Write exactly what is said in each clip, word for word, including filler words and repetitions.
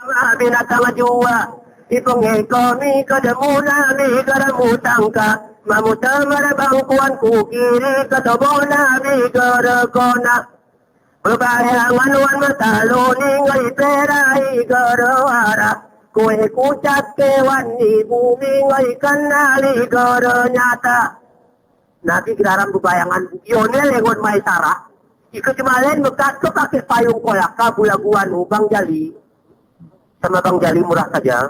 Mabinatang juwa, ipengeka mi kadamu nabi garamu tangka, mamuta marabang kuwan kukiri katobo nabi garakona. Babayangan wan mataloni ngai perai garawara, kuwe kucat kewan ni bumi ngai kanali garanyata. Nabi gararan babayangan, iyone lengon Maesara. Ika jemalen mekat ke pake payung kolaka bulaguan ubang jali. Sama Bang Jali murah saja.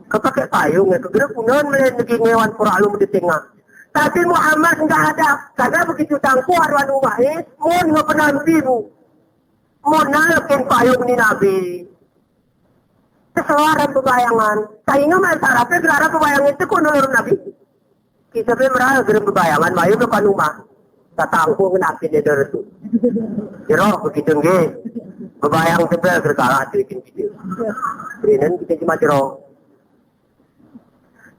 Ke pake payung, ya, ke gere kunan melen lagi ngewan pura alum di tengah. Tapi Muhammad nggak ada. Karena begitu tangku arwan umahe, mun nggak penampi bu. Mun nalekin payung ni Nabi. Kesewaran babayangan. Sainga Maesara pe gararan babayangan itu kok nulur Nabi. Kita pe mera gerem babayangan, mayu ke panuma. Tatangku ngenakin edar tu. Jero begitu nggih. Babayang tebel gerkala tu ikin kita. Rinen kita cuma jero.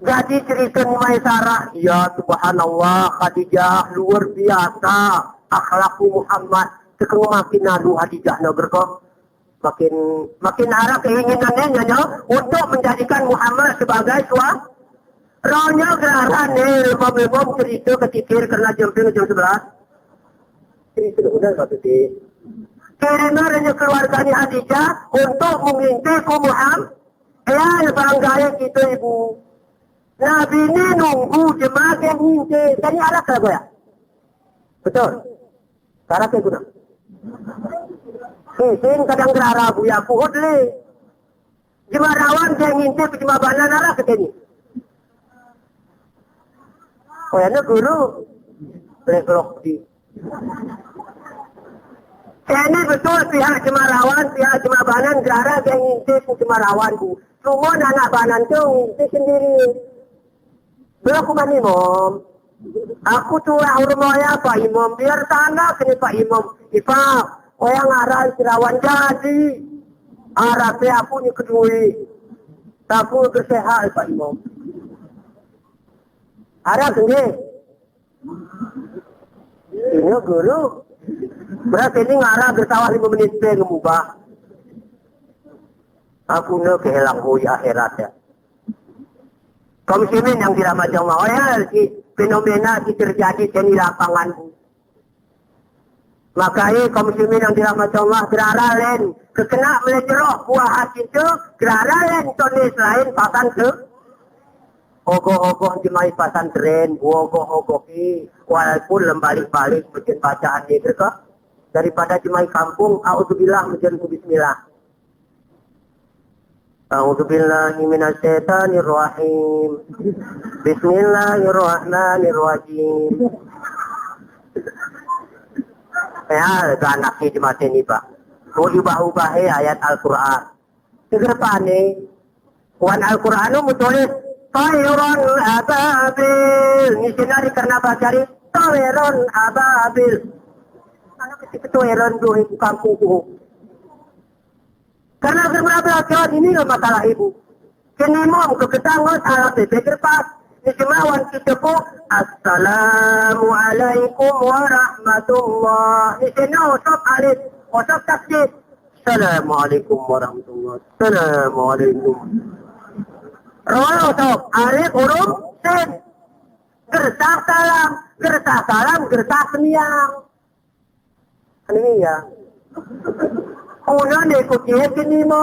Jadi cerita ni Maesara, ya subhanallah, Khadijah luar biasa akhlakku Muhammad. Tekeng makin alu Khadijah na gerko. Makin, makin arah keinginannya nyonya untuk menjadikan Muhammad sebagai sua-, ronya geraran ni lemam-lemam cerita ketikir karena jemping jam sebelas. Cerita udah satu ti. Kirina ronya keluarganya Khadijah untuk menginti ku Muhammad. Ya, banggai kita ibu. Nabi ni nunggu jemaah yang nginti. Jadi arah kalau ya. Betul. Kara ke guna. Sising kadang gerara buya kuhut le. Jema rawan ke ngintip jema banan ara ke teni. Koyane guru. Leglok di. Teni betul pihak jema rawan, pihak jema banan gerara ke ngintip jema rawan bu. Cuma anak banan tu ngintip sendiri. Beliau aku mani mom. Aku tulah urmaya Pak Imam, biar sana kene Pak Imam. Ipa, oyang aran sirawan jadi. Arape aku ni kedui. Taku gersehal Pak Imam. Ara kene. Ini guru. Berarti ini ngarah gersawah lima menit pe ngemubah. Aku ne kehelang hui akhirat ya. Kaum muslimin yang dirahmati Allah, oh ya, si fenomena si terjadi seni lapangan bu. Makanya kaum muslimin yang dirahmati Allah, gerara len kekena melejeroh buah hati itu, gerara len tonis lain pasan ke. Ogoh-ogoh jemai pasantren, ogoh-ogoh ki, walaupun lembalik-balik mungkin bacaan dia ke, daripada jemai kampung, a'udzubillah mungkin ku bismillah. A'udzubillahi minasyaitonirrahim. Bismillahirrahmanirrahim. Ya, ganak ni jemaat ini, Pak. Mau ubah-ubah, eh, ayat Al-Quran. Segerpane, wan Al-Qur'anu mutulis, "Tayran ababil." Misyonari karna bacari, "Tayran ababil." Anu keti tayran duhe ku kampungku. Karna germana belajar ini lah masalah ibu. Keni mom ke ketang ngot ala bebek kerpas. Ni cuma wan kita ku, "Assalamu alaikum warahmatullah." Ni sena osok alif, osok tasjid. Assalamualaikum warahmatullah. Assalamualaikum. Roy osok, alif, huruf, sin. Gersah salam, gersah salam, gersah semiang. Ini ya. Kuna ne ku kiye kini mo.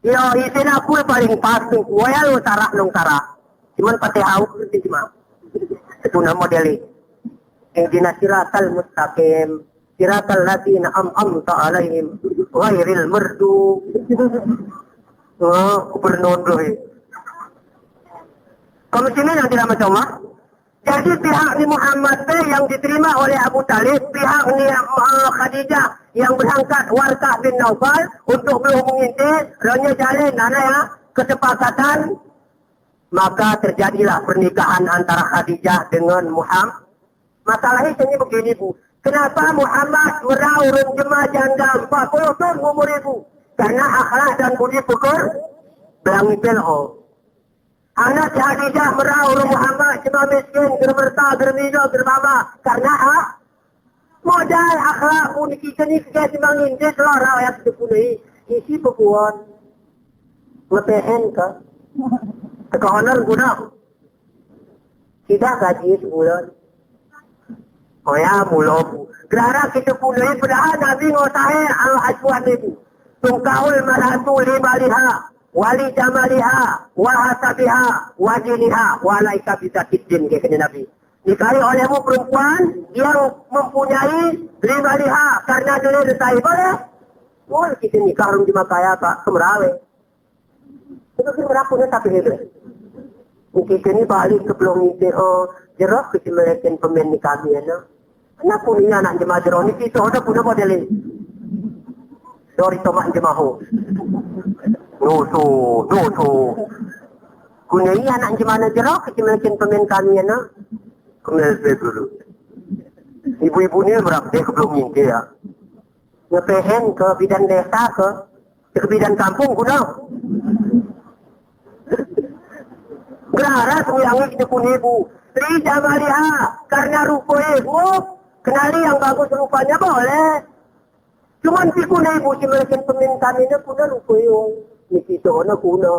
Yo, isin aku paling pas tuh. Waya lu tarah nung tarah. Cuman pate hauk ngerti cuma. Kuna modeli. Ihdinas siratal mustaqim. Siratal ladzina an'amta alaihim. Ghairil maghdub. Oh, gubernur dulu. Kaum muslimin yang dirahmati Allah, jadi pihak ni Muhammad teh yang diterima oleh Abu Talib, pihak ni, eh, Khadijah yang berangkat Warqah bin Naufal untuk belum menginti, ranya jalin, ana ya, kesepakatan, maka terjadilah pernikahan antara Khadijah dengan Muhammad. Masalahnya ini begini, Bu. Kenapa Muhammad merau urun jema janda empat puluh tahun umur ibu? Karena akhlak dan budi peker belang ipel, oh. Anak si Khadijah merau urun Muhammad, cuma miskin, germerta, germino, germama. Karena, ah, modal akhlak pun kita ni kita cuma ngintis lah, rakyat kita punai. Sisi pekuon. Ngepehen ke. Teka honor guna. Sida gaji sebulan. Oya, mulo bu. Gerara kite punei, padahal Nabi ngosahe al-ajwan ibu. Tungkahul mar'atu li maliha, wa li jamaliha, wa hasabiha, wa diniha, wa alaika bizatid din, kekene Nabi. Nikahi olehmu perempuan yang mempunyai li maliha, karena dile retai, boleh. Boleh kite nikah orang jema kaya, Pak, kemerawe. Itu kira berapa ne tapi hebat. Mungkin kini balik ke belong ite, oh, jerok ke cemelekin pemen ni kami, ya, no. Anak pun ini anak jema jerok ni, kita ada pun apa dele. Dari tomak jema ho. Doso, doso. Kunei anak jema na jerok ke cemelekin pemen kami, ya, no. Kemel dulu. Ibu-ibu ni berapa deh ke belong ite, ya. Ngepehen ke bidan desa ke, ke bidan kampung kuno. Gerara suyang ini kuni bu. Li jamaliha, karena rupoe, oh, kenali yang bagus rupanya boleh. Cuman si kuni bu, si melekin pemin kami ne kuno rupoe, oh. Niki to ne kuno.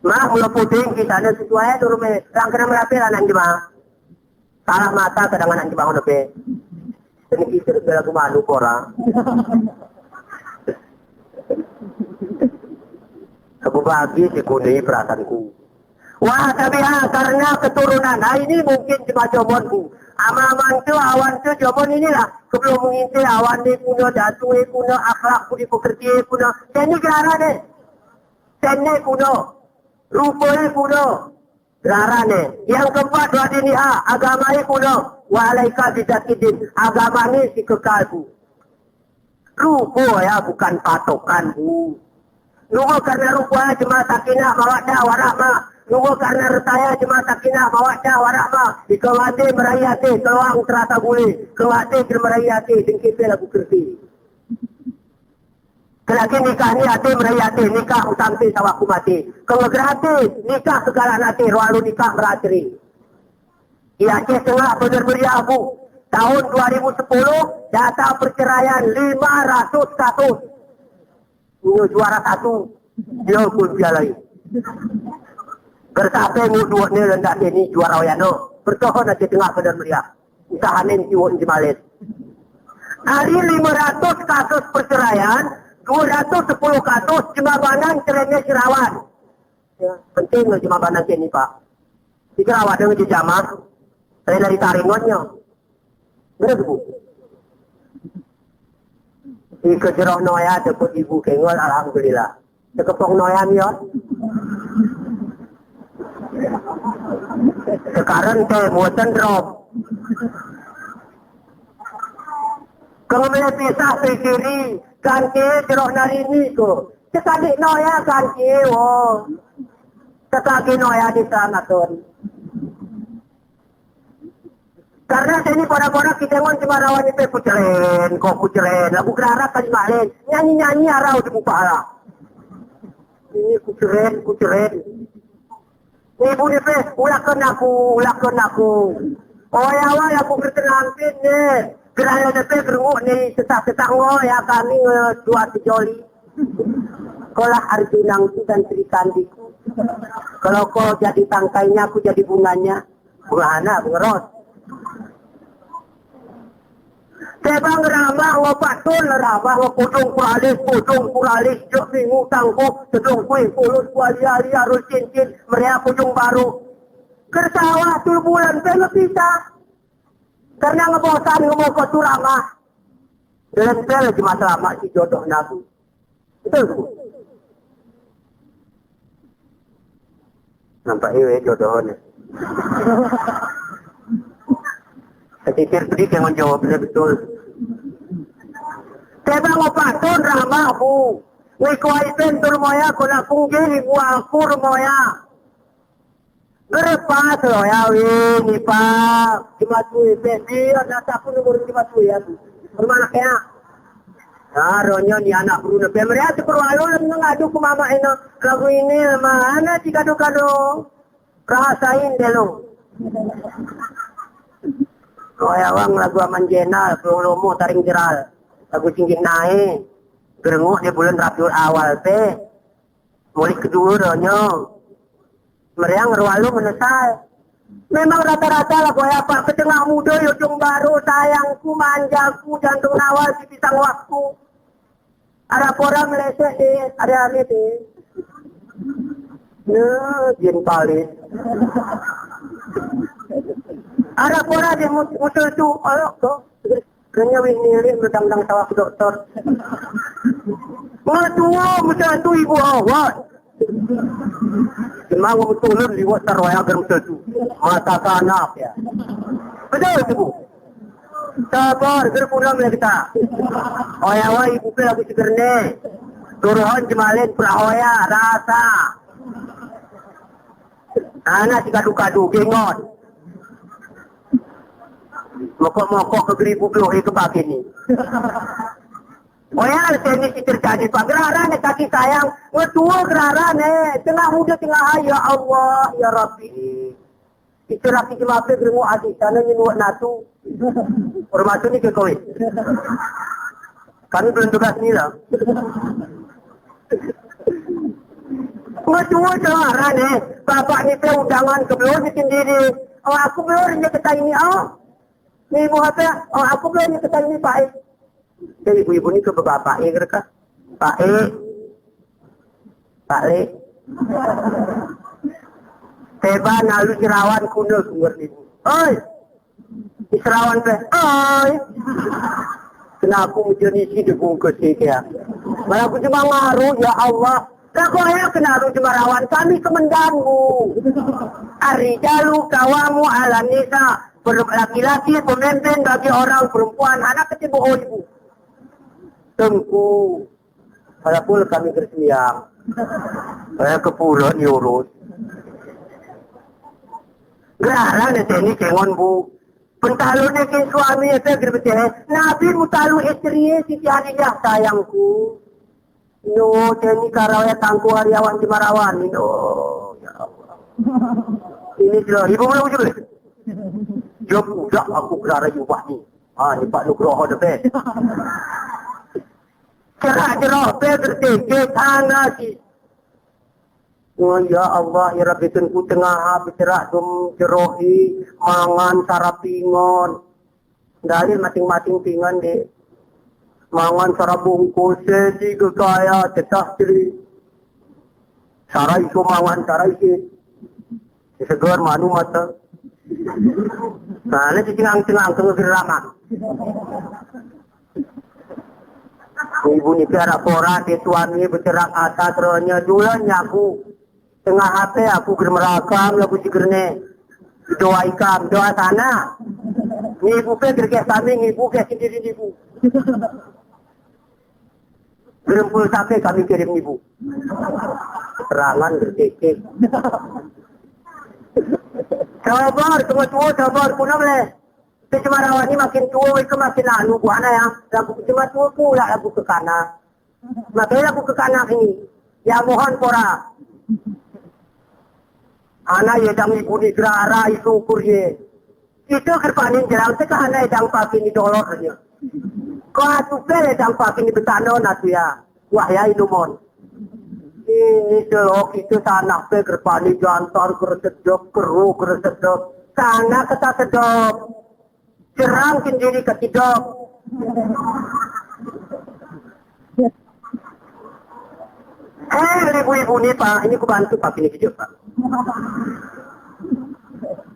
Mah, mula puting kita ne sesuai tu rume. Rang kena merape lah nang jema. Salah mata kadang anak jema ho nepe. Ini kita bela gumanu kora. Aku bagi si kuni perasaanku. Wah, tapi, ah, karena keturunan. Nah, ini mungkin jema jomon bu. Ama-aman tu, awan tu, jomon inilah. Sebelum menginte awan ni kuno, datu ni kuno, akhlak budi pekerti kuno. Teni gerara ne. Teni kuno. Rupa ni kuno. Gerara ne. Yang keempat, wa diniha, agama i kuno. Wa alaika bizatid din, agama ni si kekal bu. Rupa ya bukan patokan bu. Nunggu karena rupa ya jema sakinah mawaddah warahmah. Nunggu karena reta ya jema sakinah mawaddah warahmah. Ika wate merai ate, keluang terasa gule. Ke wate merai ate, dengki pe lagu kerti. Kelagi nikah ni ate merai ate, nikah utang te sawah ku mate. Kengegera ate, nikah segala nate, roalu nikah meraceri. Di Aceh Tengah bener meriah bu. Tahun dua ribu sepuluh, data perceraian lima ratus kasus. Ini juara satu, dia pun piala ini. Gersape mu dua ne lendak ini juara oyano. Bertohon Aceh Tengah bener meriah. Usahanen kiwon jemalen. Dari lima ratus kasus perceraian, dua ratus sepuluh kasus jemabanan cerainya sirawan. Ya, penting lo jemabanan sini, Pak. Sirawan dengan jejamah, saya dari Taringonnya. Bener, Bu? Ika jeroh noya, dapet ibu kengol, alhamdulillah. Sekepong noya miot. Sekarang te muatan drop. Kengol pisah pikiri, ganti jeroh narini ko. Sekadi noya ganti, wo. Sekadi noya diselamatkan. Karena seni pada-pada kita ngon cuma rawan ipe kuceren, kok kuceren, lagu gerara kali malen. Nyanyi-nyanyi arau di bupala. Ini kuceren, kuceren. Ibu nipe, ulaken aku, ulaken aku. Oya wa lagu gertenampin ne. Geraya nipe gerenguk ne, setak-setak ngo, ya kami nge dua sejoli. Kolah Arjunangku dan Sri Kandiku. Kalau kau jadi tangkainya, aku jadi bunganya. Bungana, bunga ros. Tebang ramah wa patun, ramah wa pujung kuralis, pujung kuralis, jok minggu tangkuk, sedung kuih, pulut, kuali-ali, arul cincin, meriah pujung baru. Kersawa, tul bulan, pena pisah. Karena ngebosan, ngemoko tu ramah. Dalam pel cuma selama si jodoh nabu. Betul, Bu? Nampak iwe jodohnya. Kecicir pedik yang menjawabnya betul. Tebang opatun ramah, Bu. Wikuai pentul moya, kona kunggil, ibu angkur moya. Gerepa selo ya, wi, nipa, cimatu ipe, bi, ana taku nomor cimatu ya, bi. Rumah anaknya. Nah, ronyo ni anak buru nepe. Meriah ti perwalu lem ngadu ku mama eno. Lagu ini mana ti kado-kado. Rasain delo. Royawang lagu Aman Jenal, Pulau Lomo, Taring Jeral. Lagu Singgih Nae. Gerenguk ne bulan Rabiul Awal te. Mulik kedua ranya. Meriang rualu menesal. Memang rata-rata lah, boya, Pak, ketengah muda, ujung baru, sayangku, manjaku, jantung nawal, si pisang waktu. Ada pora meleset, deh, ada ane, deh. Nah, jin palit. Ada pora, deh, mus-, musul tu, olok, tuh. Kenya wih nilih medang-dang sawak doktor. Matua, matua tu ibu awak. Cuma ngomong tulun liwat sarwaya agar matua tu. Mata sanak ya. Betul tu, Bu. Sabar, gerkunam ya kita. Oya, oya, ibu pe lagu seger ne. Turuhan jemalin perahoya, rasa. Anak si kadu-kadu, gengon. Mokok-mokok ke geribu bloh ke pagi ni. Oyal seni si terjadi, Pak. Gerara ne kaki sayang, ngetua gerara ne, tengah muda, tengah hari, ya Allah, ya Rabbi. Itulah si jemape geremu adi sana nyenuak natu. Hormatu ni ke kowe. Kami belum tugas ni lah. Ngetua gerara ne, bapak ni pe undangan ke bloh ni sendiri. Oh, aku bloh ni keta ini, oh. Ni ibu apa? Oh, aku bloh ni keta ini, Pak, eh. Jadi ibu-ibu ni ke bapak, eh, gereka. Pak, eh. Pak, eh. Teba nalu serawan kuna sumber ibu. Oi. Israwan pe, ay. Kena aku menjadi si debung ke si dia. Malah aku cuma ngaru, ya Allah. Lah kok ya kena aku cuma rawan kami kemendanmu. Ar-rijalu qawwamuna 'alan nisa. Per-, laki-laki pemimpin bagi orang perempuan. Anak kecil bohong ibu. Tengku. Walaupun kami gersembahyang. Saya ke pura diurus. Gerara ne seni kengon, Bu. Pentalun ne ken suami saya gerbete. Nabi mutalu istri Siti Khadijah sayangku. No, seni karawaya tangku hariawan di marawan. No, ya Allah. Ini sudah ibu mulai ujuk. Jawab udah aku gerara jubah ni. Ah, ni Pak Nugroho debe. Cerak jero pe gerteke sana si. Oh, ya Allah, ya Rabbi, tengku tengah ha becerak dum jerohi, mangan sarapingon. Dalil mating-mating pingon de. Mangan sarabungkus, sedi gegaya, tetah ceri. Sarai ko mangan, sarai si. Segar manu mata. Nah, ini cengang-cengang, cengang geramak. Ibu ni pe arak pora, de suami becerak atas rohnya, dula nyaku. Tengah hati aku germerakam, lagu jegerne. Doa ikam, doa sana. Ni ibu pe gerges kami, ni ibu ke sendiri ni ibu. Gerempul sake kami kirim ibu. Terangan gerkeke. Sabar, cuma tua, sabar, punam leh. Cuma rawan ni makin tua, itu makin anu, buana ya. Lagu cuma tua pula, lagu kekana. Makanya lagu kekana ini. Ya mohon pora. Ana ye dang ibu ni gerara, isu ukur ye. Itu gerpanin jerang, teka hana edang pakin ni dolor hanya. Ko atu pe edang pakin ni betano natu ya. Wah ya inumon. Ini telok itu sanak pe gerpanin jantan keresedok, keru keresedok. Sanak keta sedok. Jerang sendiri ketidok. Eh, ibu-ibu ni, Pak, ini ku bantu, Pak, ini kejut, Pak.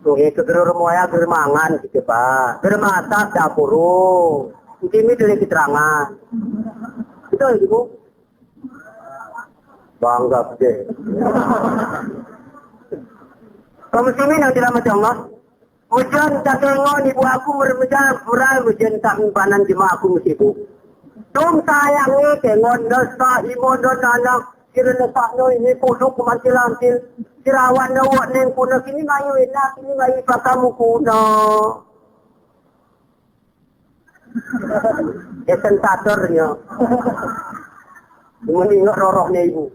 Tuh, ini ke gerur moya, gerur mangan, gitu, Pak. Gerur masak, dapuru. Ini dulu keterangan. Betul, Ibu? Bangga, gede. Kaum muslimin yang dirahmati Allah, Ujan tak kengon ibu aku meremejang, mural ujan tak ngibanan jema aku mesibu. Dum sayangi kengon, nasa imo, nasa anak, kira nasa no ini kuduk mantil-antil, kirawan no wak neng kuna, kini mayu enak, kini mayu pakamu kuna. Esen taternya. Meningok rorohnya ibu.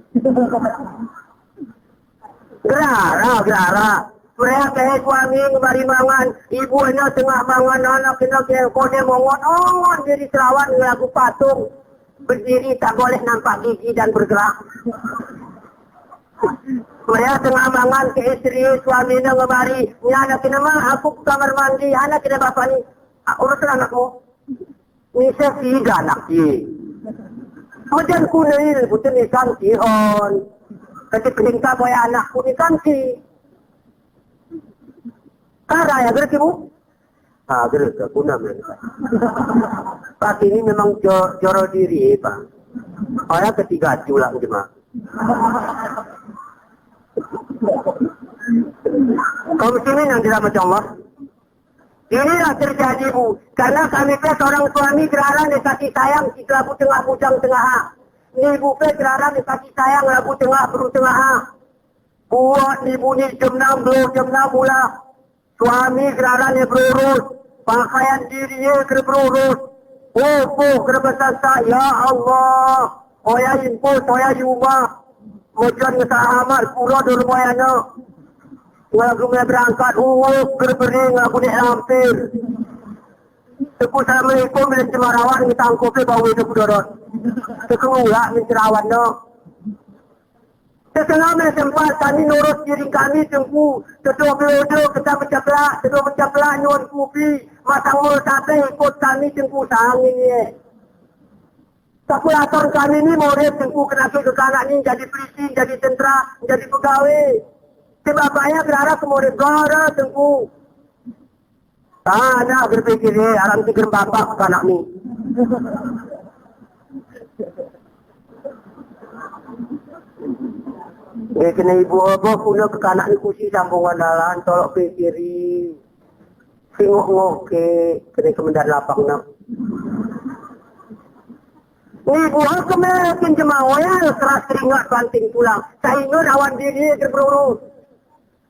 Gerara, gerara. Mereka kaya suami ngemari mangan, ibunya tengah mangan, anak kena kaya kone mongon, ongon diri serawan ngelagu patung. Berdiri tak boleh nampak gigi dan bergerak. Maya tengah mangan ke istri, suaminö ngemari, "Nya anak ini mah, aku ke kamar mandi, anak ini bapak ni." "Ah, urusan anakmu." Ni saya tiga anak ye. Majan kunil, bukan ikan tihon. Kasi peringkat boya anakku ni kan ti. Kara ya, gerti bu? Ah, gerti, guna mereka. Pati ini memang jo-, joro diri, Pak. Orang ketiga tulak jema. Kaum muslimin yang dirahmati Allah. Inilah terjadi, Bu. Karena kami pe seorang suami gerara ne kasih sayang, si kelabu tengah bujang tengah ha. Ni bu pe gerara ne kasih sayang, labu tengah, beru tengah ha. Buat ni bu ni jam enam, belum jam enam mula. Suami gerara ne berurus, pakaian diri ye kena berurus. Pupuh kena bersasa, ya Allah. Oya impus, oya yuma. Mojon ngesah amat, pura dulu moyana. Ngelagu me berangkat, uwuk, gerbering, ngelagu nek lampir. Teku assalamualaikum, bila cemarawan, ngetangkup, bawa teku dorot. Teku ngulak, mencerawan, no. Sesenam sempat kami nurus diri kami, Tengku. Teduh belodo, kita mencaplak, teduh mencaplak, nyuan kupi. Masang mul sate, ikut kami, Tengku, sangin, ye. Kalkulator kami ni murid Tengku, kenaki kekanak ni jadi polisi, jadi tentera, jadi pegawai. Si bapaknya gerara ke murid gerara Tengku. Ah, anak berpikir, eh, alam si gerem bapak kekanak ni. Eh, kena ibu apa, kuna kekanak ni kusi sambungan dalan, tolok pikiri. Singok-ngok ke, kena kemendat lapang na. Ni buah kemakin jemawa ya, keras keringat banting tulang. Saingat awan diri gerberurus.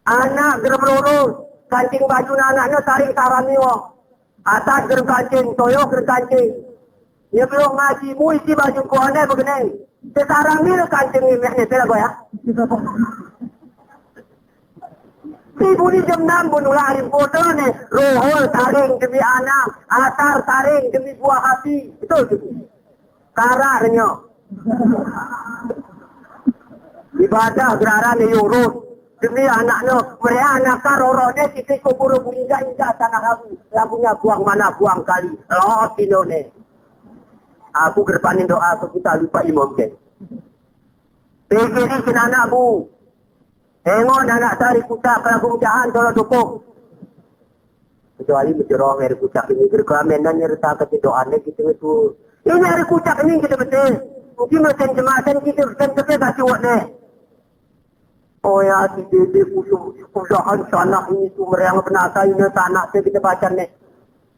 Anak gerberurus, kancing baju anaknya saring sarami wa. Atas gerem kancing, toyo gerem kancing. Ni belum ngaji mu isi baju kuane begini. Sesarami kancing ni meh ni pela goya. Ibu ni jam enam pun ulah hari foto ni, rohol taring demi anak, atar taring demi buah hati. Betul tu. Kararnya. Ibadah gerara ni urus. Demi anaknya, meriah anak karorone, kita kubur injak-injak tanah aku. Lagunya buang mana, buang kali. Los inone. Aku gerpanin doa, aku kita lupa imam ke. Pikiri kena anak bu. Engon anak tari kucak, kelabu jahan, tolak dukung. Kecuali menjerong air kucak ini, gerkamenan nyerta ketidoannya gitu itu. Ini air kucak ini kita betul. Mungkin mesin jemasan kita betul, tapi kasih wak deh. Oh ya, si dede kusum, kusahan sanak ini tuh, meriang penasa ini sanak saya kita baca nih.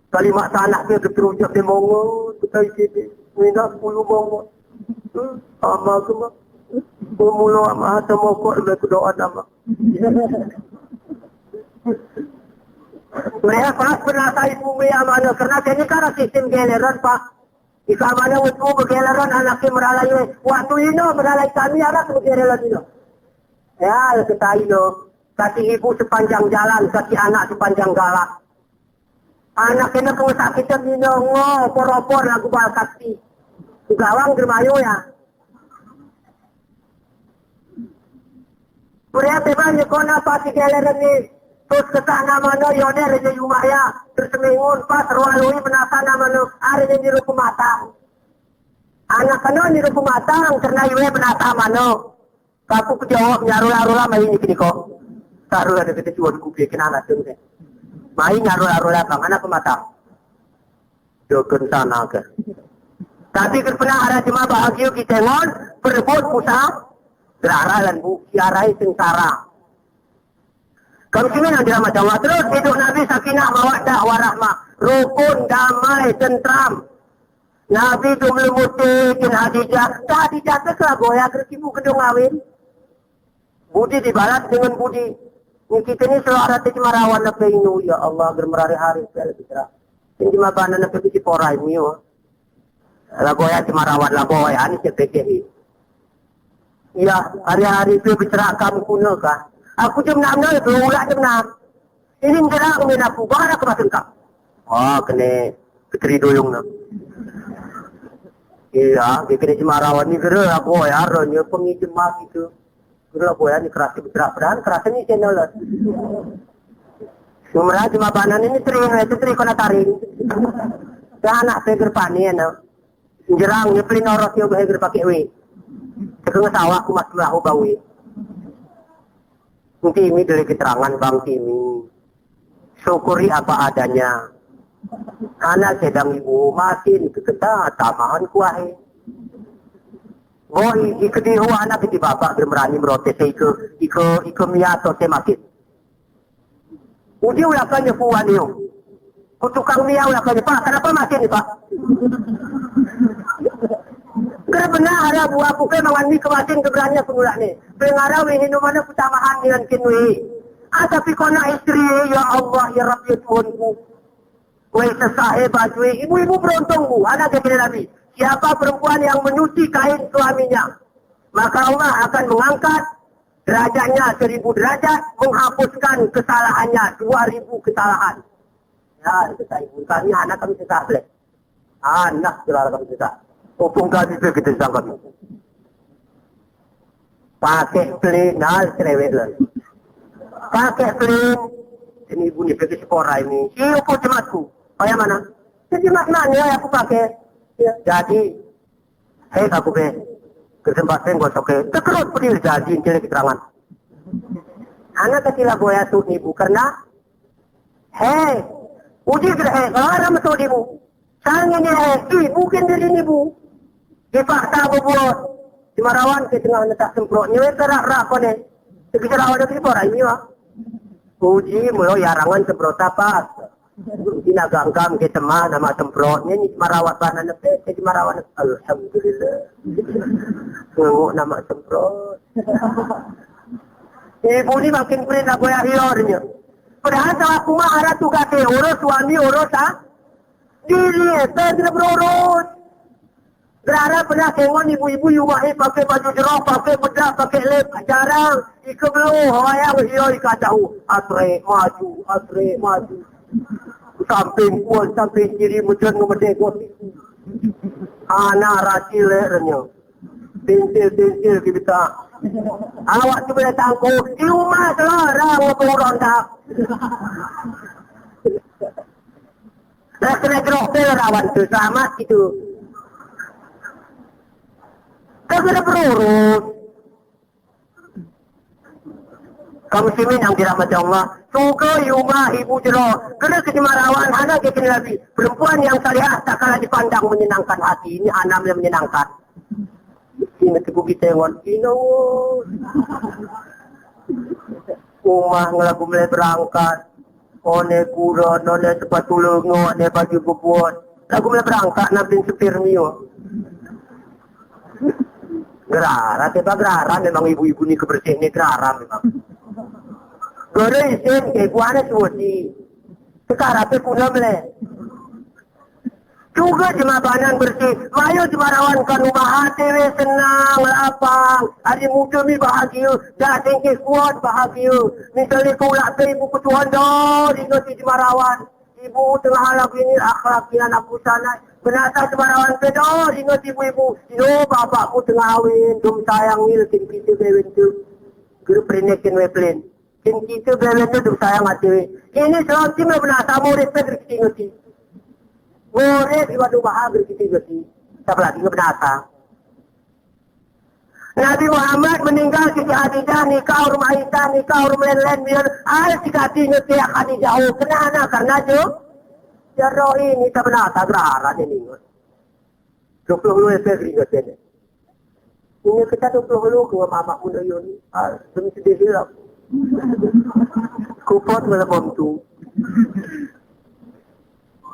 Kalimat sanak ke keterujak de mongo, kita isi de. Mina puluh mongo. Hmm, ama ke ma. Pemula ama atau mokok, lebih kedoa nama. Mereka pas penasa ibu mia mana, karena ini kan sistem geleran, Pak. Ika mana waktu begeleran anaknya meralai, waktu ino meralai kami anak begeleran ino. Ya, kita ino. Kaki ibu sepanjang jalan, kaki anak sepanjang galak. Anak ina kung sakit ina ngo, opor-opor lagu bal kaki. Gawang germayo ya. Pria teba ni kona pati gele reni. Terus kesa namano yone reni yumaya. Terus mengun pas rualui penata namano. Are reni ruku matang. Anak kano ni ruku matang, karena iwe penata mano. Kaku kejawab, nyarul-arul lah, mai niki niko. Tarul ada kita jual kupi, kena anak tu. Mai nyarul-arul lah, bang, anak pematang. Jogen sana ke. Tapi kerpena arah cuma bahagia kita ngon, perebut pusat, gerara lan bu, kiarai sengsara. Kami sini nanti lah macam apa. Terus hidup Nabi sakinah, mawaddah, warahmah. Rukun, damai, tentram. Nabi itu melemuti kin Hadijah. Ka Hadijah te kelagoya kerkibu kedong awin. Budi dibalas dengan budi. Ni kita ni selalu ada cemarawan apa inu. Ya Allah, ger merari-hari. Ini cuma bana apa di porai ni, oh. Lagoya cemarawan lagoya ni sepekehi. Ya, hari-hari itu bicara kamu kuna kah? Aku jam enam na, dua ulah jam enam. Ini menjelang mina aku, bahar aku masuk kah? Oh, kena Putri Duyung na. Iya, kekene si Marawan ini gere lagu ya, ronyo pengi jemak itu. Gere lagu ya, ini kerasi beterap dan kerasi ini channel. Sumera cuma banan ini teri, itu teri kena taring. Ya anak peger pani ya, no. Jerang, nyepelin oros yo, behe gere pake we. Teke ngesawak ku mas melahu bawe. Ntimi dele keterangan Bang Timi. Syukuri apa adanya. Anak sedang ibu makin ke keta tamahan kuahe. Boi, ike diho anak iti bapak gere merani merote se ike, ike, ike miyato se makin. Uji ulakan nyepu wani yo. Ku tukang miya ulakan nyepu, "Pak, kenapa masin ni, Pak?" Gere bena ara buah puke mangan mi kemasin keberanian penulak ni. Pengara wihi numana kutamahan dengan kinwi. Ah, tapi kona istri, ya Allah, ya Rabbi, ya Tuhanku. Weh, sesahe baju, ibu-ibu beruntung, Bu. Anak kekene Nabi. Siapa perempuan yang menyuci kain suaminya, maka Allah akan mengangkat derajatnya seribu derajat, menghapuskan kesalahannya dua ribu kesalahan. Ya, itu saya ibu kami, anak kami susah, Blek. Anak, saudara kami susah. Opung kami, Blek, kita susah kami. Pake plin, nah, cerewet lah. Pake plin. Ini ibu ni pake sekora ini. Si opung jematku. Kayak mana? Si jemat mana ya aku pake? Ya, jadi, hei, aku be, kesempatan gua soke. Tekerut pedil jadi, ini keterangan. Anak kecil gua ya tuh ibu, karena, hei, uji gere, hei, orang betul ibu. Sang ini, hei, ibu kendiri ni bu. Dipaksa bebuat. Di Marawan ke tengah netak semprot. Nyewe kerak-rak kone. Tegi serawan itu di Marawan ini, wah. Uji, melo yarangan semprot apa? Ina gangkam ke temah nama semprotnya ni marawat bana nepe, ke marawat, alhamdulillah. Ngengok nama semprot. Ibu ni makin perit aku ya hiornya. Padahal salah kuma ara tugas ke urus suami, urus, ah. Diri, eh, tidak berurus. Gerara pernah kengon ibu-ibu yumahe pake baju jero, pake bedak, pake lip, jarang. Ike belo, wayang iyo ika jauh. Atre maju, atre maju. Samping kuan, samping kiri, mejen ngemede goti. Ana racil le renyo. Tintil-tintil kibita. Awak tu boleh tangkuk. Di rumah selarang ngepung ronda. Lah kena gerok bel rawan tu, selamat gitu. Kagak ada berurus. Kaum muslimin yang dirahmati Allah, suga yuma ibu jero, gere ke si Marawan, hana ke kini lagi. Perempuan yang salihah tak kalah dipandang menyenangkan hati. Ini anam yang menyenangkan. Ini teguh kita yang wan. Ino. Umah ngelagu mulai berangkat. One kuron, one sepatu lengo, one baju bebot. Lagu mula berangkat nampin supir mio. Gerara, teba gerara, memang ibu-ibu ni kebersih ni gerara memang. Gere isin ke, buana suwasi. Sekarang te kunam le. Juga jemabanan bersih, mayo jemarawan kanu baha tewe senang, lapang, ari muda mi bahagia, dasing ke kuat bahagia. Misalnya kau lak ke ibu ketuhan dah, ringa si jemarawan. Ibu tengah lagu ini, akhlak ini, anak pusana. Benata jemarawan ke dah, ringa si ibu-ibu. Yo, bapakku tengah awin, dum sayang nil, kin kita bewen tu. Guru prenek kin we plen. Kin kita bela tu sayang ati we. Ini selawat ti mebena tamu respect rezeki ngeti. Ngorek iwa tu baha rezeki ngeti. Tapi lagi ngebena ta. Nabi Muhammad meninggal, Siti Khadijah nikah, urma Aisyah nikah, urma lain-lain, biar al sikati ngeti Khadijah. Oh, kenana? Karena jo. Jaro ini tak bena ta geraran ini. Dua puluh lu ese geringat ini. Ini kita dua puluh lu ke mama pun ayo ni. Ah, demi sedih lah. Kupot malam tu.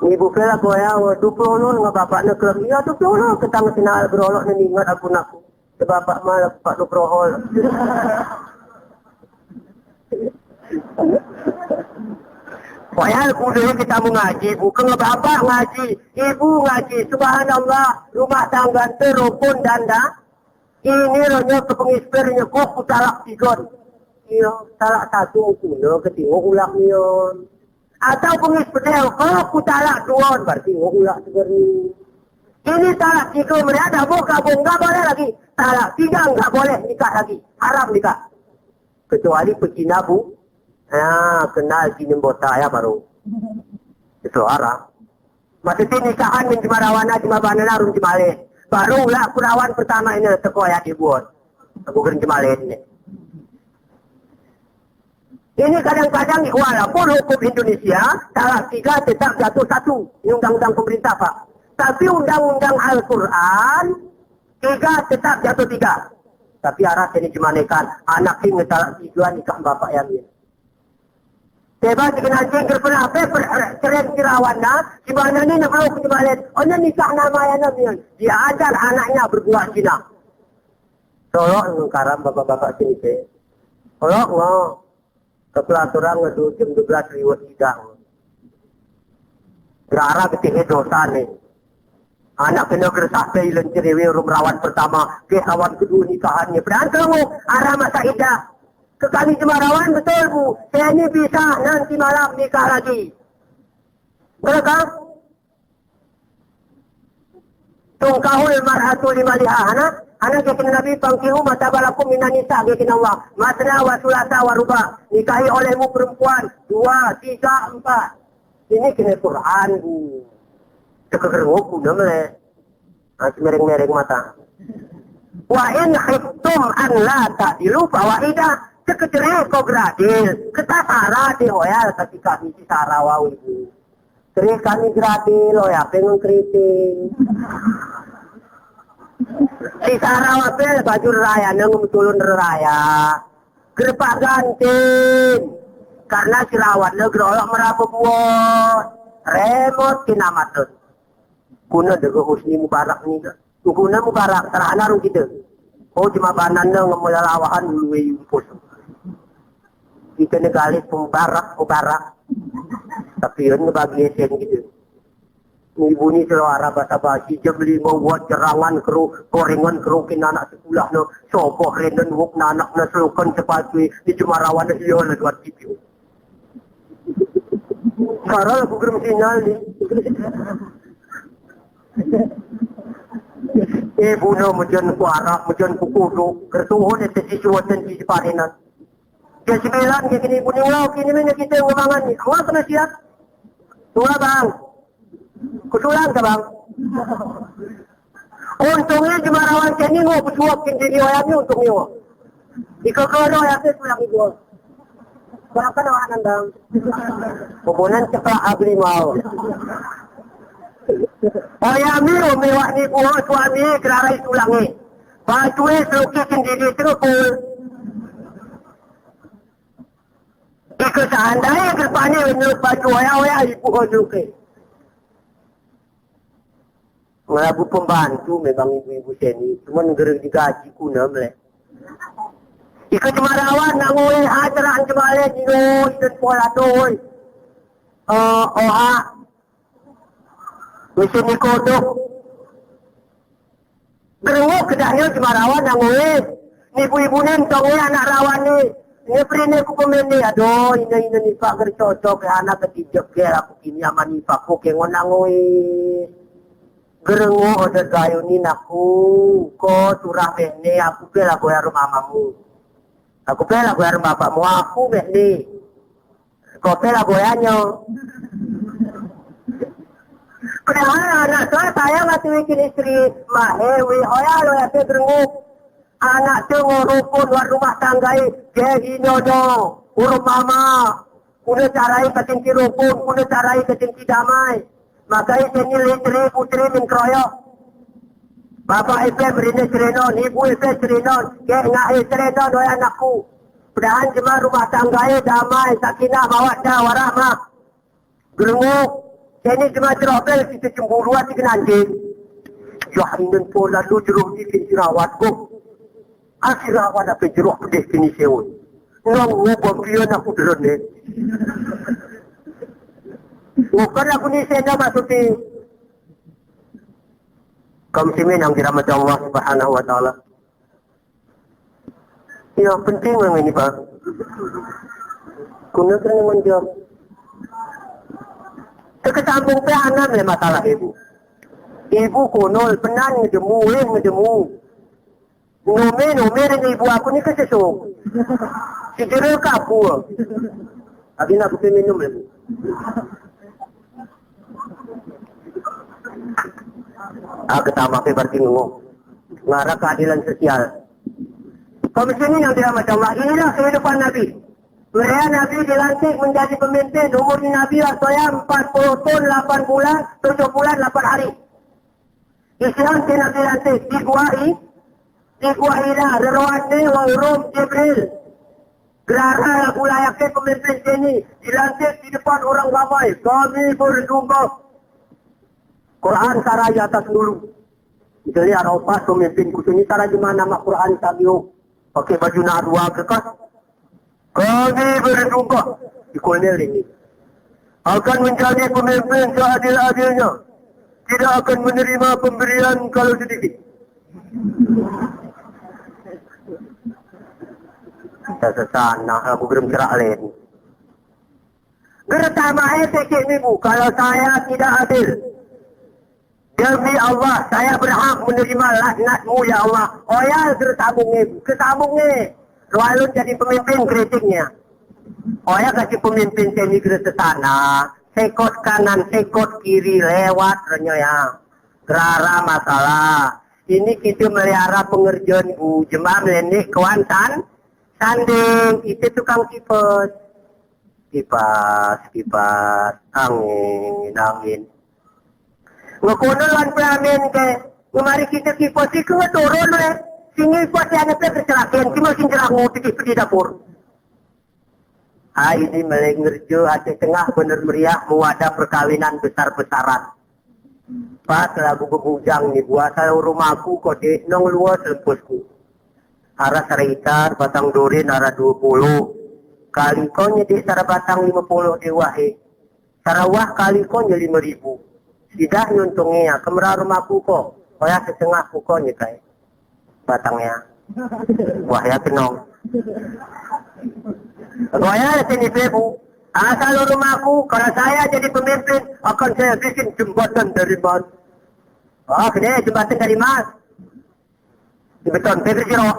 Ni bupela koya, dua puluh lu dengan bapak ne kelam. Iya, dua puluh lu ketang sinal berolok ne ingat aku nak. Bapak malah pak lu prohol. Padahal kudu kita mengaji, bukan bapak ngaji, ibu ngaji. Subhanallah, rumah tangga terukun dan dah. Ini ronya ke pengisper nyekuk kutalak tigon. Iya, talak satu kuno ketinggu ulak nion. Atau pengisper nyekuk kutalak duon, berarti ngok ulak tigon ni. Ini talak tiga meriah, dah bu gabung, nggak boleh lagi. Talak tiga nggak boleh nikah lagi. Haram nikah. Kecuali pecina, Bu. Nah, kenal jinin bota ya baru. Itu haram. Maksudnya nikahan min jemarawan, jemabanan, arung jemalen. Baru lah perawan pertama ini teko ya dibuat. Aku keren jemalen ini. Ini kadang-kadang walaupun hukum Indonesia, talak tiga tetap jatuh satu. Ini undang-undang pemerintah, Pak. Tapi undang-undang Al-Quran, tiga tetap jatuh tiga. Tapi arah seni jemanekan, anak ini talak tiga nikah bapak yang ini. Teba si kena cengker pernah pe, per-, keren kirawan na, si mana ni nak meluk jemalen. Oh, ini nikah nama ya, nama ya. Dia ajar anaknya berbuat zina. Tolong ngkaram bapak-bapak sini pe. Tolong, no. Kepala orang itu jam dua belas lewat tiga. Gara-gara ketihe dosa ni. Anak kena gersah ke ilen cerewe, urung rawan pertama, ke rawan kedua nikahannya. Padahal kamu arah masa idah. Ke kami jemarawan betul, Bu. Saya ini bisa nanti malam nikah lagi. Betul kah? Tunkahul mar'atu limaliha, hana, hana kaya kina Nabi, "Fankihu ma taba lakum minan nisa," kaya kina Allah. "Masna wa sulasa wa ruba." Nikahi olehmu perempuan dua, tiga, empat. Ini kena Quran, Bu. Cekek rengok, Bu, nama le. Ah, mereng-mereng mata. "Wa in khiftum an la ta'dilu fawahidah." Sekecere ko gradil, kita sara di hoyal ketika misi sara wawi. Kri kami gratis, lo ya, pengen kritik. Si sara wapel baju raya, neng tulun raya. Gerpak gantin. Karena si rawan le gerolok meraba buat. Remot kinamatun. Kuna dega Husni Mubarak ni ka. Guna Mubarak, terana rung kita. Oh, cuma banan na ngemelalawahan dulu, eh, umpus. Kita ne galih Mubarak, Mubarak. Tapi yun ngebagi esen kita. Ibu ni selalu arah basa-basi, jam lima buat jerangan keru, gorengan keru, kina anak sekolah no, soboh renen wuk na anak na selokan sepatu, di jemarawan iya le dua tipi. Sara aku gerem sinyal ni. Ibu na mejan ku arak, mejan ku kodok, gertuhon ete sisuatan di separinan. Jam sembilan kaya kini ibu ni, wow, kini mina kita ngumangan ni. Awas kena siap. Tua, Bang. Kusulang ka, Bang. Untungnya jemarawan keni ngo kusuap kini di wayangnya untungnya. Di kekero ya, saya pulang ibu. Berapa na wanan, Bang? Kubunan ceklak abli mau. Oyami, umi wak ni buho suami, kerarai sulangi. Bajue seluki sendiri terukul. Ika seandai gerpani menurut baju oya-oya ibu seluki. Ngelabu pembantu memang ibu-ibu seni, cuman gere digaji kuna mle. Ika cemarawan nangui ajaran cemale dino, iden pola doi. Eh, oha. Misi ni kodok. Gerengok kedah ni cemarawan nangui. Ni ibu-ibu ni entong ni anak rawan ni. Ni perine ku pemene. Aduh, ina-ina ni pak gercocok ke anak ketijek ke aku kini ama ni pak ku kengon nangui. Gerengok ode gayu ni naku, ko turah mehne, aku ke lagu ya rumah mamu. Aku ke lagu ya rumah bapakmu, aku mehne. Ko ke lagu ya nyo. Padahal anak tua saya waktu bikin istri, mahe, wi, oya, lo ya, gerengok. Anak tu ngurupun war rumah tanggai, ke ino do, urung mama. Kuna carai kacinti rukun, kuna carai kacinti damai. Makai seni litri putri min kroyok. Bapak ipe merine serenon, ibu ipe serenon, ke ngahe serenon, wahai anakku. Pedahan jema rumah tanggae damai, sakinah, mawaddah, warahmah. Gerenguk, seni jema cerobel, kita cemburu ati kenanti. Yah, inen pola lu jeruh di jerawat ko. Asira wana pe jeruh pedih kini seun. Nang ngubang kiyo na kudrone. Bukan aku ni sena maksudnya. Kaum muslimin yang dirahmati Allah Subhanahu wa Ta'ala. Ya, penting memang ini, Pak. Kuna kena menjawab. Sekesambung pe anak le masalah ibu. Ibu konol, penan ngedemu, eh, ngedemu. Nome, nome, deng ibu aku ni kesesok. Si jero kapu. Agin aku pe minum lagi. Ah, ketama pe berarti ngomong. Ngara keadilan sosial. Kaum muslimin yang dirahmati Allah, inilah kehidupan Nabi. Melihat Nabi dilantik menjadi pemimpin, umur Nabi waktu empat puluh tahun, delapan bulan, tujuh bulan, delapan hari. Isian ke Nabi lantik, di gua i, di gua ina, rerowatne, wa urum, Jibril. Gerara lagu layakne pemimpin keni, dilantik di depan orang ramai, kami berjumpa. Quran sara i atas dulu. Jadi ada opat pemimpin kusuni sara di mana ma Quran sabio. Pakai baju narua ke kas. Kami bersumpah di Kolonel ini akan menjadi pemimpin seadil-adilnya. Tidak akan menerima pemberian kalau sedikit. Sasana aku gerem cerak lain. Gertama e tekek nibu, kalau saya tidak adil, demi Allah, saya berhak menerima laknatmu, ya Allah. Oya gertabung nibu, gertabung ni. Lalu jadi pemimpin kritiknya. Oya kasi pemimpin seni gersesana, sekot kanan, sekot kiri, lewat renyo ya. Gerara masalah. Ini kita melihara pengerjaan bu, jemam lenek kewantan, sanding, kita tukang kipas. Kipas, kipas, angin, angin. Ngekono lan pe amin ke, ngemari kita kipas, ike ngeturun we. Singi kipas yang ngepe kecelakian, cuma sing jerangu, tikih pedi dapur. Ah, ini meleng ngerjo, Aceh Tengah bener meriah, mau ada perkawinan besar-besaran. Pas lagu bebujang ni, buasa rumahku ko dek nong luas lepusku. Ara sara itar, batang durin, ara dua puluh. Kali ko nyedek sara batang lima puluh de wah e. Sara wah kali ko nye lima ribu. Sidah nyuntungi ya, kemera rumahku ko. Koya setengah ku ko nyekai. Batangnya. Wah, ya kenong. Goya sini pebu. Asal rumahku, kalau saya jadi pemimpin, akan saya bikin jembatan dari batu. Oh, gede jembatan dari mas. Di beton, pebu jero.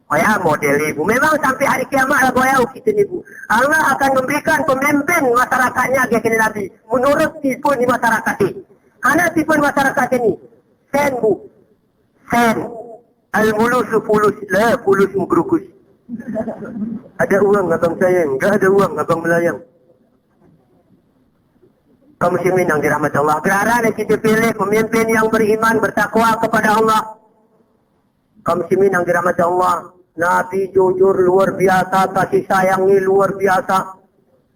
Goya model ibu. Memang sampai hari kiamat lah goya ukit ini bu. Allah akan memberikan pemimpin masyarakatnya, kata Nabi. Menurut tipe ni masyarakat ini. Anak tipe ni masyarakat ini. Sen bu. Sen. Al-mulusu fulus, la fulus mukrukus. Ada uang abang sayang, nggak ada uang abang melayang. Kaum muslimin yang dirahmati Allah, gerara ne kita pilih pemimpin yang beriman, bertakwa kepada Allah. Kaum muslimin yang dirahmati Allah, Nabi jujur luar biasa, kasih sayangnya luar biasa.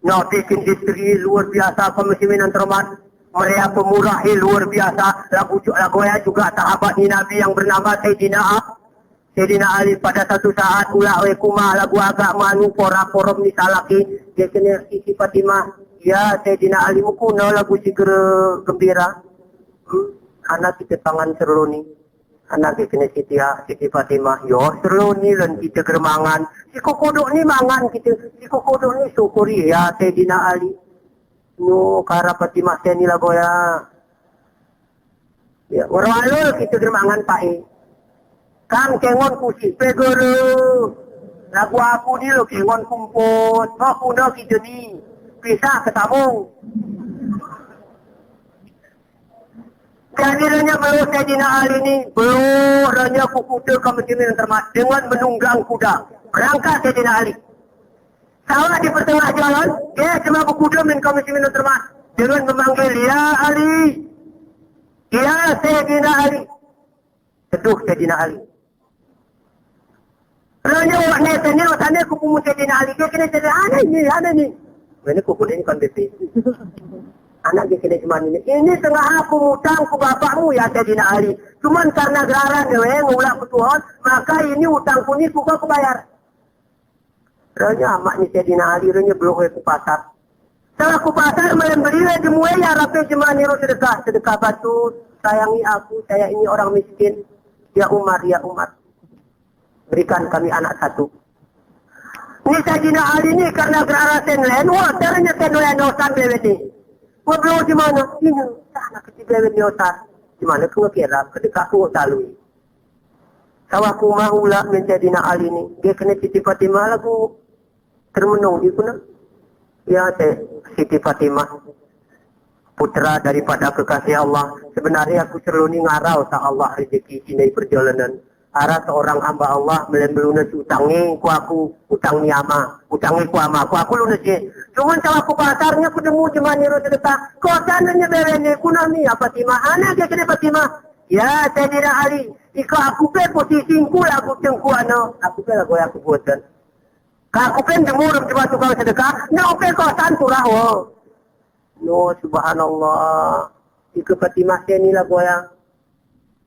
Nabi kin istri luar biasa, kaum muslimin yang terhormat. Meriah pemurah, eh, luar biasa. Lagu ju-, lagu ya juga sahabat ni Nabi yang bernama Sayyidina A-, Sayyidina Ali. Pada satu saat, ulak we kuma lagu agak manu pora porom ni salaki. Dia kena Siti Fatimah. Ya, Sayyidina Ali mukuna lagu siger gembira. Hmm, anak kita pangan serloni. Anak kene Siti, Siti Fatimah, yo, serloni lan kita geremangan. Si kukudu ni mangan kita, si kukudu ni syukuri, ya, Sayyidina Ali. No, kara Fatimah seni lagu ya. Ya, waro alul kita geremangan pae. Kang kengon kusi, pegolo. Lagu aku ni lo kengon kumput. Aku no kita ni. Pisah ketamung. Jadi ranya belo Sayyidina Ali ni, belo ranya kukuda kaum muslimin yang terhormat dengan menunggang kuda. Berangkat Sayyidina Ali. Sawat di pertengah jalan, dia cuma bekuda min kaum muslimin yang terhormat dengan memanggil, "Ya Ali, ya Sayyidina Ali." Seduh Sayyidina Ali. Ranya wak ne seni, wak seni ku pumu Sayyidina Ali, dia kena jadi, "Ana ini, ana ini." Ini ku kuda ini kan bebe. Anak dia kena cuma ini. "Ini tengah aku utang ku bapakmu, ya Sayyidina Ali. Cuman karena geraran dewe ngulak ku Tuhan, maka ini utangku ni ku kau bayar." Ranya amak ni Sayyidina Ali, ranya belok ku pasar. Setelah ku pasar, malam beli, eh, jemue, ya Rabbi, jema niro sedekah, sedekah batu, sayangi aku, saya ini orang miskin. Ya Umar, ya Umar, berikan kami anak satu. Ni Sayyidina Ali ni karena gerara sen len, wah, caranya sen len, no, sambil ini. Wablo di mana? Ini, sana ketiga ni otak. Di mana ku ngakira, kedeka ku talui. Sawa ku mahula min Sayyidina Ali ni. Ge kene Siti Fatimah lagu termenung di kuna. Ya, te, Siti Fatimah, putra daripada kekasih Allah. Sebenarnya aku serluni ngarau sa Allah rezeki ini perjalanan. Ara seorang hamba Allah melem lunes utangnya ku aku, utang ni ama, utangnya ku ama, ku aku lunes ye. Cuman sawa ku pasarnya ku demu jema niru sedekah. Kosannya berene ku nami apa Fatimah, ana ge kene Fatimah. Ya, Sayyidina Ali, ika aku pe posisi ku lagu tengku ana, aku pe lagu aku buatan. Ka aku pen jemur cuma tukang sedekah, na oke kosan turah wo. No, subhanallah. Ika Fatimah seni lagu ya.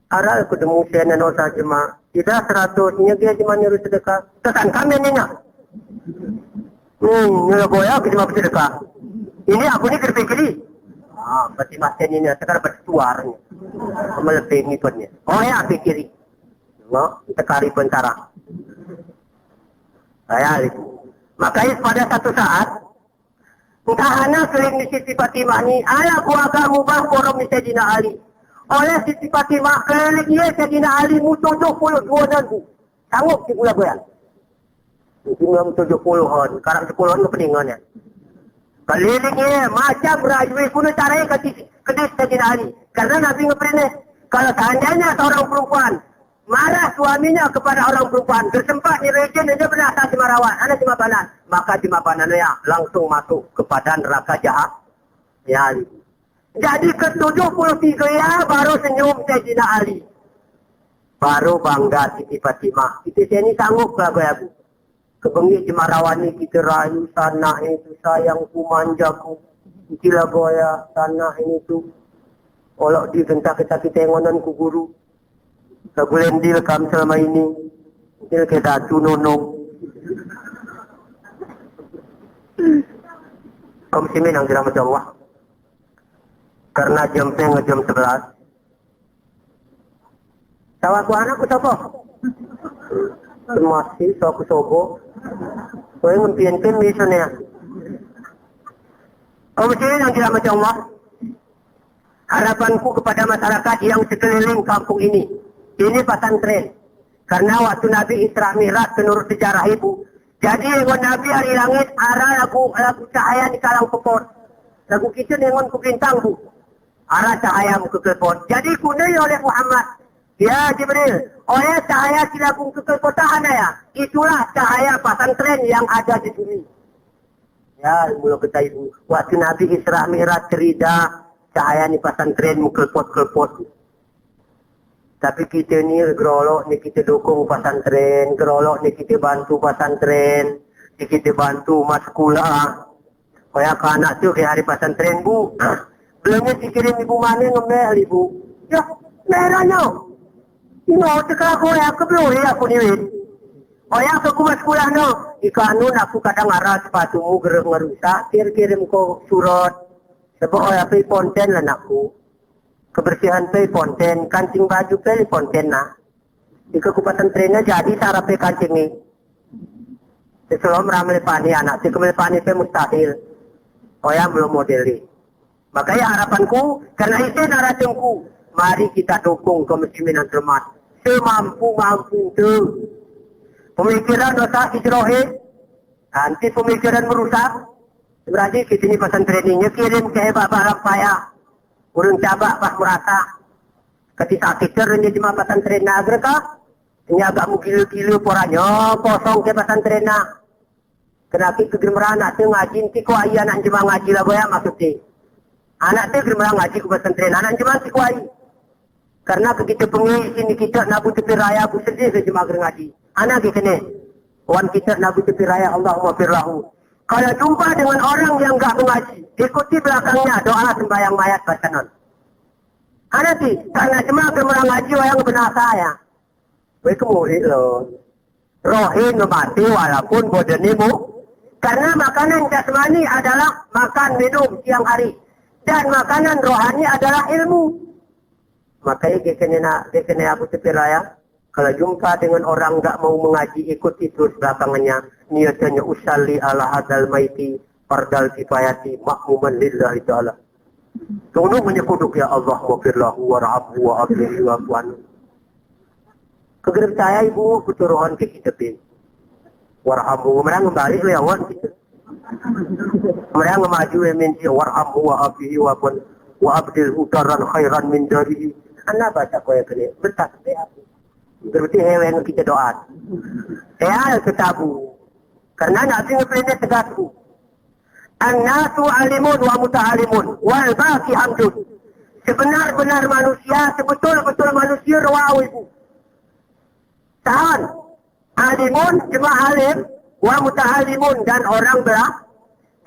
Ara aku demu seni no sa jema. Kita seratus, nya dia jema niru sedekah. Kesan kami ni nya. Hmm, ni lagu ya, aku jema sedekah. Ini aku ni kerpikiri. Ah, Fatimah seni ni, sekarang bertuar ni. Melebih ni pun ni. Oh ya, pikiri. No, tekari pentara. Saya, makanya pada satu saat, entah ana keliling ni Siti Fatimah ni, ala keluarga mubah korom ni Sayyidina Ali. Oleh Siti Fatimah, keliling ye Sayyidina Ali mu tujuh puluh dua nanti. Sanggup di gula goyang. Mungkin belum tujuh puluhan, sekarang sepuluhan kepeningan ya. Keliling ye, macam rayu, kuna cara ye kedis, kedis Sayyidina Ali. Karena Nabi ngeperintah, kalau seandainya seorang perempuan marah suaminya kepada orang perempuan, tersempat ni rejin aja benar tak cuma rawat, ana cuma banan, maka cuma banan ya langsung masuk kepada neraka jahat. Ya, jadi ke tujuh puluh tiga ya baru senyum Sayyidina Ali. Baru bangga Siti Fatimah. Kita seni sanggup lah goya bu. Kebengi cuma rawani kita rayu sana itu sayang ku manja ku. Iti lah goya sana ini tu. Olok di genta kita kita ngonan ku guru. Lagu lendil kam selama ini. Dil ke datu nonong. Kaum simin yang dirahmati Allah. Karena jam tengah jam sebelas. Tawa ku anak ku sobo. Masih tawa ku sobo. Kowe ngempian ke misalnya. Kaum simin yang dirahmati Allah. Harapanku kepada masyarakat yang sekeliling kampung ini, ini pesantren. Karena waktu Nabi Isra Mi'raj, menurut sejarah ibu, jadi engon Nabi ari langit, ara lagu, lagu cahaya ni kalang pepot. Lagu kita engon ku bintang bu. Ara cahaya mu kekelepot. Jadi kunei oleh Muhammad, ya Jibril, oleh cahaya si lagu kekelepot tahan ya. Itulah cahaya pesantren yang ada di bumi. Ya, mula kita ibu. Waktu Nabi Isra Mi'raj cerita, cahaya ni pesantren mu kelepot-kelepot. Tapi kita ni gerolok ni kita dukung pesantren, gerolok ni kita bantu pesantren, ni kita bantu mas sekolah. Kaya ke anak tu ke hari pesantren bu. Belumnya dikirim ibu mana ngemel ibu. Ya, merahnya. Ino teka kaya ke belum ya aku niwit. Oya ke kumas kulah no, ika anu naku kadang ara sepatumu gerem ngerusak, kir-kirim ko surot. Sebab oya pe ponten lah naku. Kebersihan pe ponten, kancing baju pe ponten na. Ika ku pesantrenna jadi sara pe kancing ni. Seselom ram lepani anak, si kemelepani pe mustahil. Oya belum modeli. Makanya harapanku, karena ite narasengku, mari kita dukung kaum muslimin yang terhormat. Semampu-mampu itu. Pemikiran dosa hijrohe, anti pemikiran merusak. Berarti kita ini pesantren ini kirim ke baba lapaya. Urung cabak pas merasa. Ketika kita renye cuma pesantren nagreka, ini agak mu gila-gila poranya, kosong ke pesantren na. Kenapa ke germera anak te ngaji, nanti ko ayi anak jema ngaji lah goya maksud te. Anak te germera ngaji ku pesantren, anak jema nanti ko ayi. Karena ke kita pengisi ni kita nabu tepi raya, bu sedih ke jema ger ngaji. Anak ke kene. Wan kita nabu tepi raya, Allahumma firlahu. Kalau jumpa dengan orang yang enggak mengaji, ikuti belakangnya, doa sembahyang mayat bacanan. Anak ti, karena jema germera ngaji, wayang benasa ya. Weh, kemuri lo. Rohin memati walaupun badannya bu. Karena makanan jasmani adalah makan minum siang hari. Dan makanan rohani adalah ilmu. Makanya gekene na, gekene Abu Tepir Raya. Kalau jumpa dengan orang nggak mau mengaji, ikuti terus belakangannya. Niatannya usalli ala hadal maiti fardal kifayati makmuman lillahi ta'ala. Tunung menyekuduk, "Ya Allah, maghfir lahu warhamhu wa afihi wa'fu anhu." Kagirip saya ibu kuturuhan ke kita pin. Warhamhu, merang ngembalik lewan kita. Merang ngemaju emin si, "Warhamhu wa afihi wa'fu anhu wa abdilhu daran khairan min darihi." Ana baca koya kene, bertasbih aku. Berarti heweng kita doa. Ya, ketabu. Karena Nabi ngeplene tegas bu. "Annasu alimun wa muta'alimun, wal baqi hamdun." Sebenar-benar manusia, sebetul-betul manusia, roa ibu. Tahan. Alimun, jema alim, wa muta'alimun, dan orang bela-,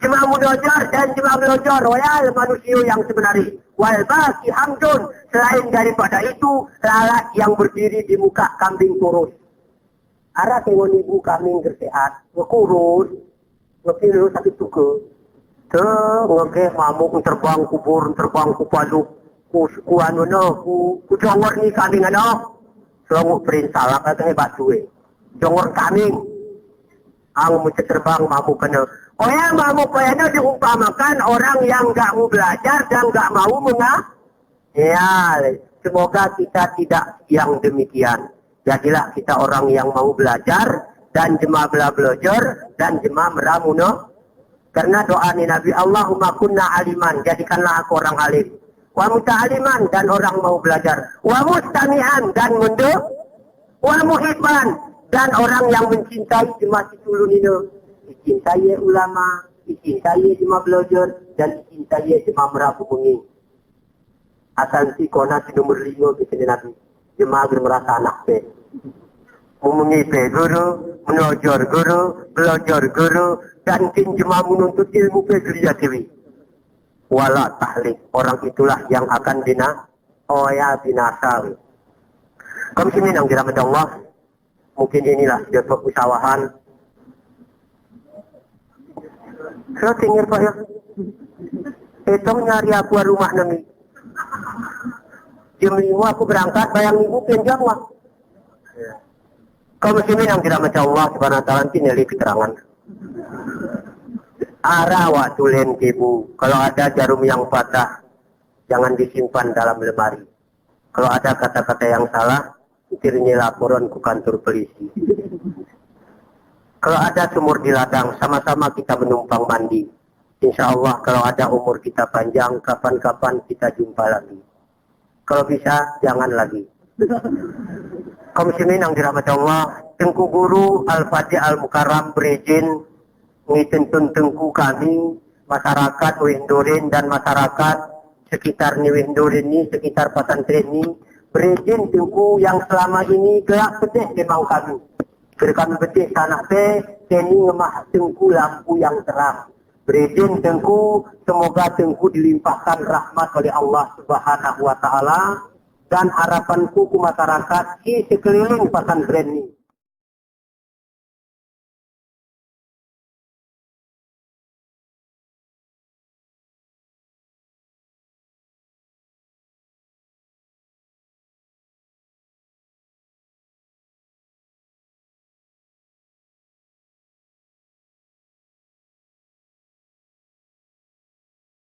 jema munojor dan jema belojor, wayal manusia yang sebenari. Wal baqi hamdun, selain daripada itu, lalat yang berdiri di muka kambing kurus. Ara tengon ibu kambing gerseat, ngekurus, ngepil sakit tuke. Te, ngege mamuk, terbang ku bor, terbang ku paluk, ku, ku anu no, ku, ku jongor ni kambing ano. Selongo perintah lah, kata hebat tuwe. Jongor kambing. Ang mesti terbang mamuk kena. Koya mamuk koya no diumpamakan orang yang nggak mau belajar dan nggak mau menga-, Ya, semoga kita tidak yang demikian. Jadilah kita orang yang mau belajar dan jema bela-, belajar dan jema meramuno. Karena doa ni Nabi, "Allahumma kunna aliman," jadikanlah aku orang alim. "Wa muta'aliman," dan orang mau belajar. "Wa mustami'an," dan mende-, "wa muhibban," dan orang yang mencintai jema si tulun ini. Dicintai ulama, dicintai jema belajar, dan dicintai jema meramuno. Asal si kona si nomor lima, kata Nabi. Jema agar merasa anak pe. Mumungi pe guru, menojor guru, belojor guru, dan kin jema menuntut ilmu pe geria tiwi. Wala tahlik, orang itulah yang akan bina-, oya binasa. Kaum muslimin yang dirahmati Allah, mungkin inilah sebuah usawahan. Saya tinggal, Pak, ya. Etong nyari aku rumah nami. Jam lima aku berangkat, bayang ibu pinjam, Pak. Kaum muslimin yang dirahmati Allah Subhanahu wa Ta'ala, nanti nyari keterangan. Ara waktu len ibu, kalau ada jarum yang patah, jangan disimpan dalam lemari. Kalau ada kata-kata yang salah, kirimnye laporan ke kantor polisi. Kalau ada sumur di ladang, sama-sama kita menumpang mandi. Insya Allah, kalau ada umur kita panjang, kapan-kapan kita jumpa lagi. Kalau bisa, jangan lagi. Kaum muslimin yang dirahmati Allah, Tengku Guru Al-Fatih Al-Mukarram berijin ngitentun Tengku kami, masyarakat Wih Ndurin dan masyarakat sekitar ni Wih Ndurin ni, sekitar pesantren ni, berijin Tengku yang selama ini gelak pedih memang kami. Kira kami pedih sanak pe, keni ngemah Tengku lampu yang terang. Berijin Tengku, semoga Tengku dilimpahkan rahmat oleh Allah Subhanahu wa Ta'ala, dan harapanku ke masyarakat di sekeliling pesantren ni.